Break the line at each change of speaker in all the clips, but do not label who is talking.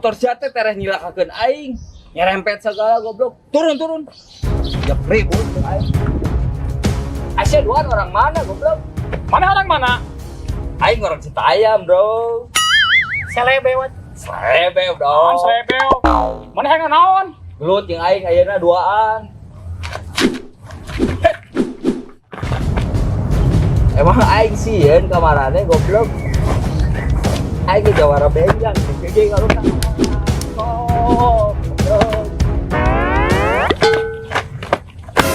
Motor sia teh tereh nyilakakeun aing. Nyerempet segala goblok. Turun turun. Ya ribut aing. Asya duaan orang mana goblok?
Mana orang mana?
Aing orang Citayam, bro.
Selebewat.
Selebeu, bro.
Naon selebeu? Mana hayang naon?
Gelut jeung aing ayeuna duaan. Emang aing sieun kamarane goblok. Aing ge jawara benjang, gege kalau tak. Oh, goblok.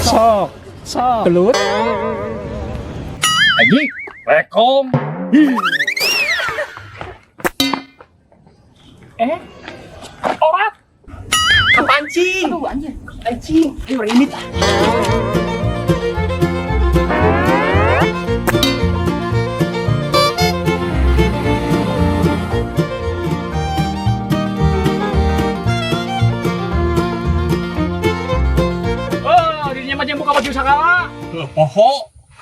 Sok, sok. Gelut.
Anjing, rekom.
Eh. Orat.
Kepancing.
Aduh anjir.
Anjing, ayo orang ini.
Oh, dirinya mah jeung buka baju sagala.
Poho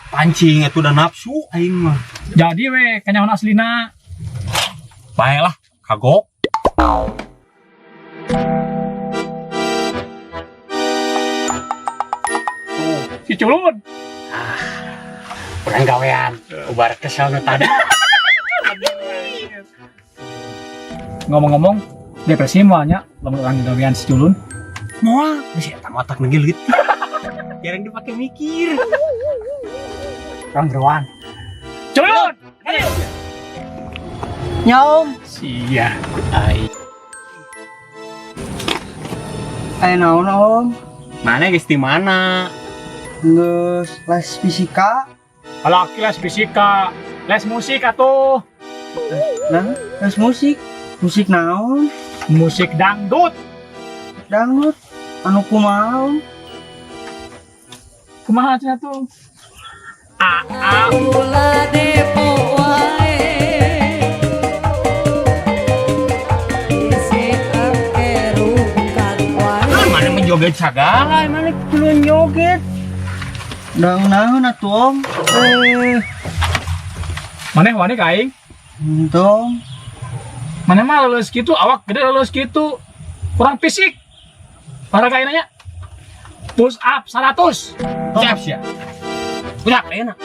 pancing itu udah nafsu aing mah.
Jadi we kanyahoan aslina.
Bae lah, kagok.
Tuh, si culun.
Kurang gawean, ubar kesel nu tadi.
Ngomong-ngomong, depresi moalnya lamun urang gawean si culun.
Moal, geus eta mah otak leutik. Jarang dipakai mikir.
Urang jeroan. Culun. Ayo.
Nyaom,
Sia.
Ai.
aya naon om?
Mana geus di mana?
Geus les fisika.
Laki les fisika, les musik atuh.
Nah, les musik. Musik naon?
Musik dangdut.
Dangdut. Anu kumaha? Om?
Kumaha cenah tuh? A A
Ulah depo wae isi kerukan wae.
Mana menjoget sagala, mana kudu joget.
Dang naon atuh om? Eh,
Maneh wani ka aing?
henteu.
Maneh mah lulus kitu, awak gede lulus kitu. Kurang fisik. Para ka nanya. Push up 100.
Siap siap. Udah, enak.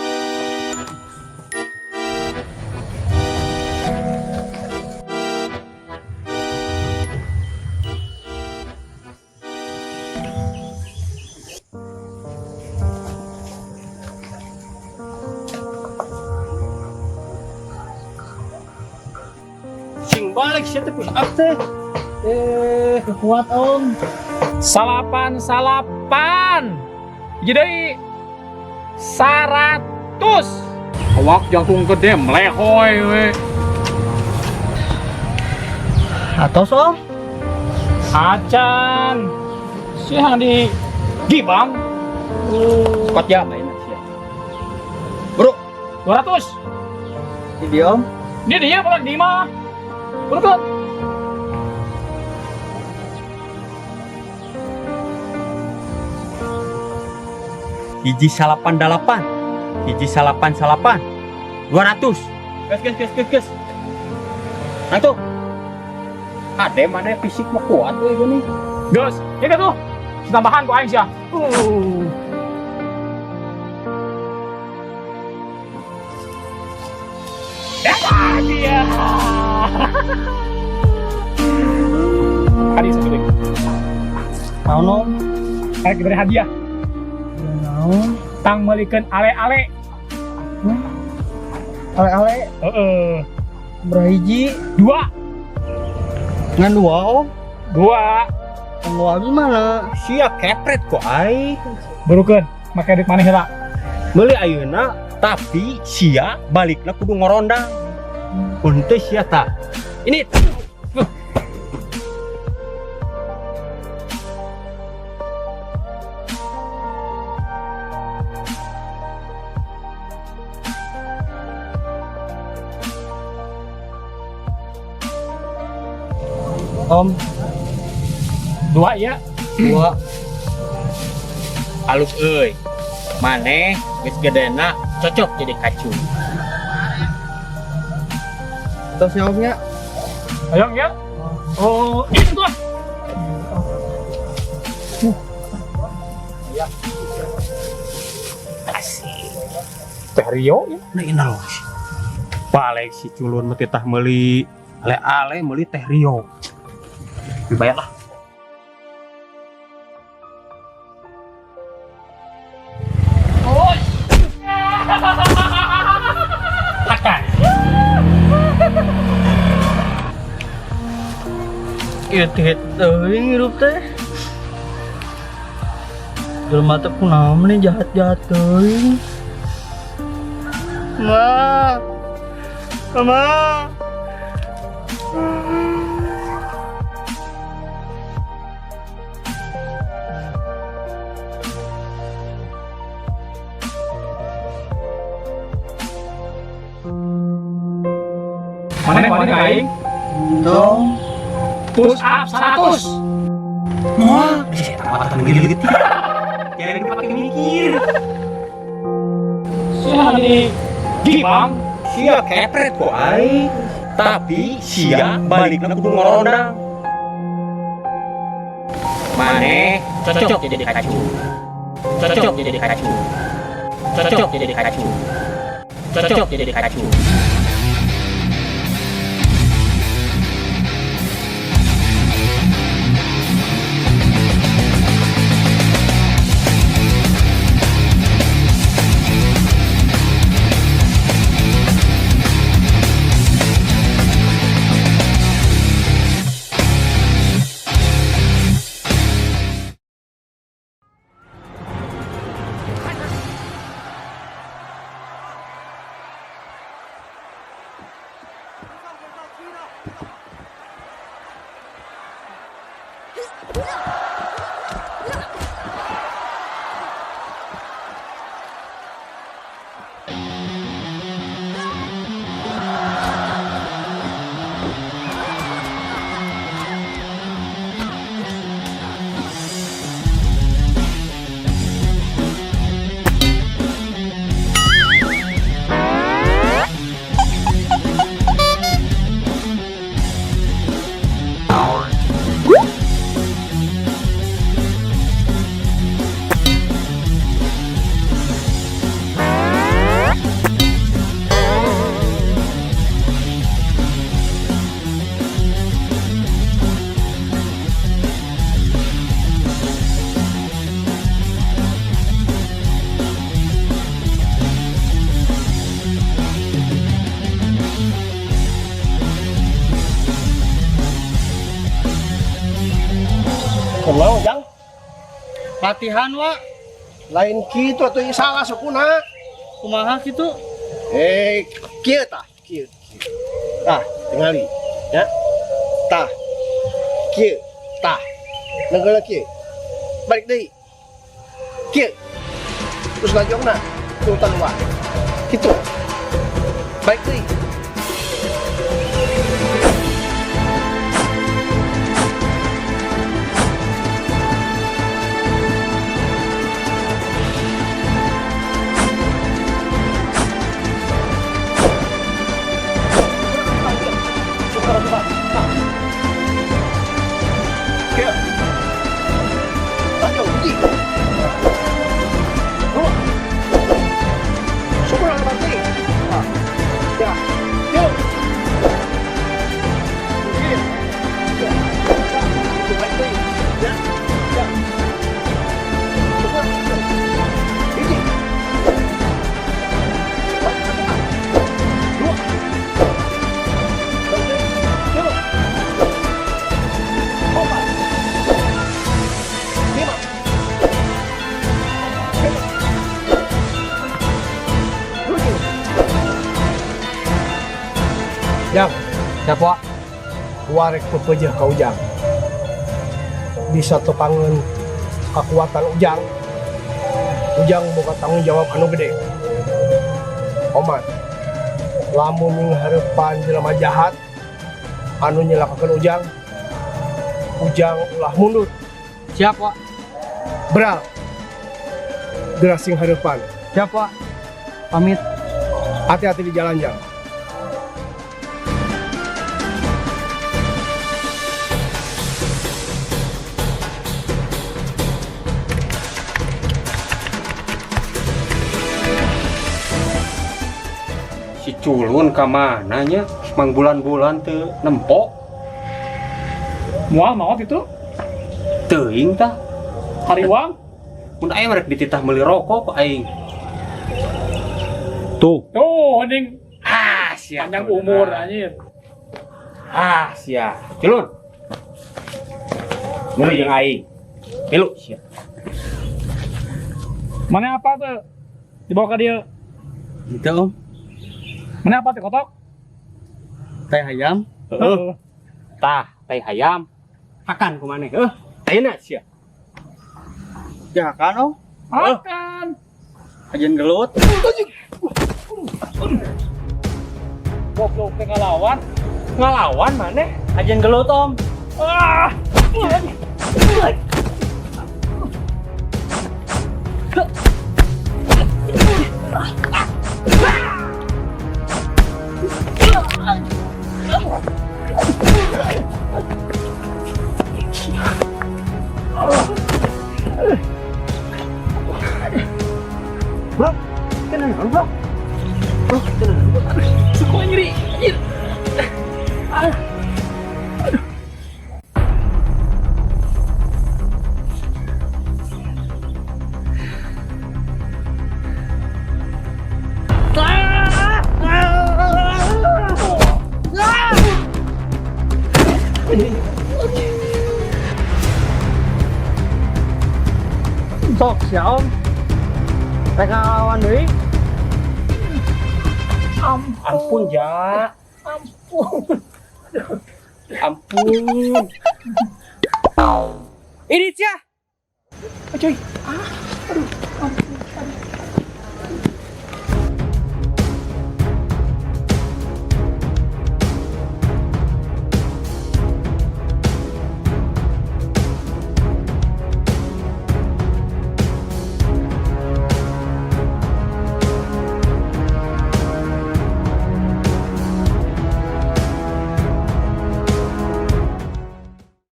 Sing balik sia teh push up teh.
Eh, kekuat om. Salapan salapan. Jadi 100. Awak jangkung gede melehoy we.
Atos om?
Acan. Si hang di Gibang.
Kuat jam ayeuna sia. Bro,
200.
Di om.
Ini dia boleh di mah. Bro.
Hiji salapan dalapan, hiji salapan salapan, 200. Gas gas gas gas gas. Nah tuh, ade mana fisik mah kuat tuh ibu nih.
Gus, ini tuh. Tambahan ku aing sia. Ya, dia. Hadiah satu deui.
Naon om?
Kayak diberi hadiah.
Naon?
Tang meulikeun ale-ale.
Ale-ale
Heeh.
berapa hiji?
Dua.
Ngan dua om.
Dua.
Ngan dua gimana?
Sia kepret kok ai.
Burukeun, make duit maneh heula.
Meuli ayeuna tapi sia balikna kudu ngorondang. Mun teu sia ta. Ini
Om,
Dua ya.
dua.
Alus euy. Maneh geus gedena cocok jadi kacung.
Atos ya om ya.
Ayo ya. Oh, itu ah. Ya. Asik. Teh Rio ya.
Nah, ini loh. Balik si culun mah titah meuli ale-ale meuli teh Rio. Dibayar lah.
Oh. Makan.
Ieu teh teuing hirup teh. Jelema teh kunaon nih jahat-jahat teuing. Ma. Mama.
Mana mana ka aing?
Dong.
Push up 100.
Moal, bisa eta mah geulit. Jangan dipake mikir.
Sia di gibang.
Sia kepret kok aing. Tapi sia balikna kudu ngorondang. Maneh cocok jadi kacu. Cocok jadi kacu. Cocok jadi kacu. Cocok jadi kacu.
Kumaha, Jang?
Latihan, Wak.
Lain kitu atuh, ieu salah sukuna.
Kumaha kitu?
Eh, kieu tah, kieu. Tah, tingali. Ya. Tah. Kieu, tah. Nenggel kieu. Balik deui. Kieu. Terus lanjongna turutan dua. Kitu. Balik deui. Coba, coba. Kieu. Lanjut, hiji. Dua. Sukuna lebar. Nah. Ya. Yuk. Oke. Ya. Ya. Balik deui. Ya. Ya. Sukuna. Hiji. Balik ke tengah. Dua. Balik deui. Tilu. Opat. Lima. Genep. Tujuh. Jang,
Siap, Wak.
Warek pepeujeuh ka Ujang. Bisa tepangeun kekuatan Ujang. Ujang boga tanggung jawab anu gede. Omat, lamun minghareupan jelema jahat anu nyelakakeun Ujang, Ujang ulah mundur.
Siap, Wak.
Beral. Geura sing hareupan.
Siap, Wak. Pamit.
Hati-hati di jalan, Jang.
Culun ka mana nya? Mang bulan-bulan teu nempo.
Moal maot itu.
Teuing tah.
Hariwang.
Mun aing rek dititah meuli rokok ku aing. Tuh.
Tuh, anjing.
Ah, sia.
Panjang umur anjir.
Ah, sia. Culun. Milu jeung aing. Milu sia.
Mana apa tuh? Dibawa ke dia.
Gitu om.
Mana apa tuh kotok?
Tai hayam.
Heeh. Tah, tai hayam. Makan ku maneh. Heuh. Ayeuna sia.
Ya kan om.
Makan.
Ajen gelut.
Goblok teh ngalawan.
Ngalawan maneh?
Ajen gelut om.
Ah.
Bro, kenapa bro? Bro, kenapa?
Suku nyeri. Anjir.
Sok sia om. Rek ngalawan deui.
Ampun, Ja.
Ampun.
Ampun.
Ini sia.
Oh, cuy.